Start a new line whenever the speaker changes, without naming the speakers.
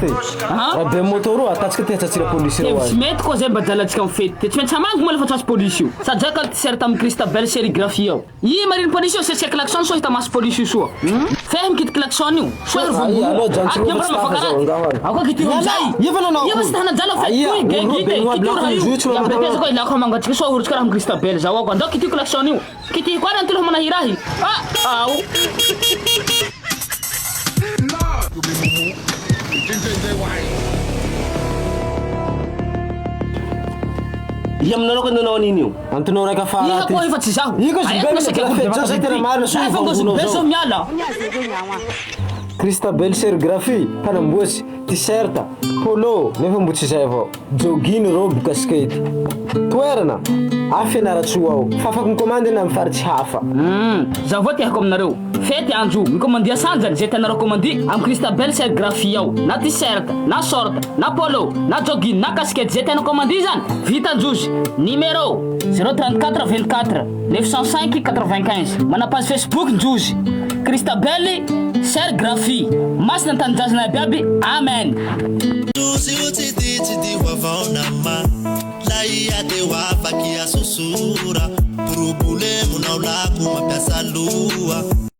ty.
Ah?
Raha be moto ro atatsika ty hatsatsira polisy reo
Tsy
azy.
mety koa zay mba jalantsika amin'ny fety. Dia tsy maintsy hamangy moa lefa tsy azo polisy io. Sady zay ka t-shirt amin'ny Christabel serigraphie ao. I mariny polisy io sesika klaxon soa hita maso polisy io soa. Fehy mikidy klaxon io. Soa hery
Aia,
voambono.
aloha jantsy
Ary
roa
mba
fa tsy tafa
mafaka
zao,
ratsy.
angaho any.
Aoka kitiho amizay.
Ia fa nanao
Ia fa tsy
akory.
te-hanajala fety
Aia,
toy
olo roa
gay
be
gite.
noa
Kitiho raha
bilako
io.
izy io tsy
Ia
mamantagnao.
beteza koa ilako hamango antsika soa horotsika raha amin'ny Christabel zao aoko. Andao kitiho klaxon io. Kitiho koa ary anty loha manahira ahy. Ah, ao.
Ia aminareo ka nanao an'iny io?
Antonao raika fara
Iha
ty.
koa efa tsy zaho.
Io koa
Aia
Gilbert
koa saika
mila fety zao zay tena marina soa
Efa
ivongonao
Gilbert
zao.
zao miala.
Christabel serigraphie, mpanamboatsy, t-shirt, polo, nefa mbo tsy zay avao. Jogging, robe, casquette. Toerana, a Fianarantsoa ao. Fa afaky mikomandy na amin'ny faritsy hafa.
Humm, zaho avao te haiko aminareo. Fety andro io, mikomandia sanjany ze tianareo komandy am Christabel serigraphie ao, na t-shirt, na short, na polo, na jogging, na casquette ze tianao komandy zany, vita ndrozy. Numéro, zéro 34 24 905 95 Mana page Facebook ndrozy. Christabel serigraphie. Masina ny tanindrazana iaby iaby. Amen.
Ndrozy io tsy di tsy di ho avao nama Laia de ho afaky asosora Porobolemonao lako mampiasa loha.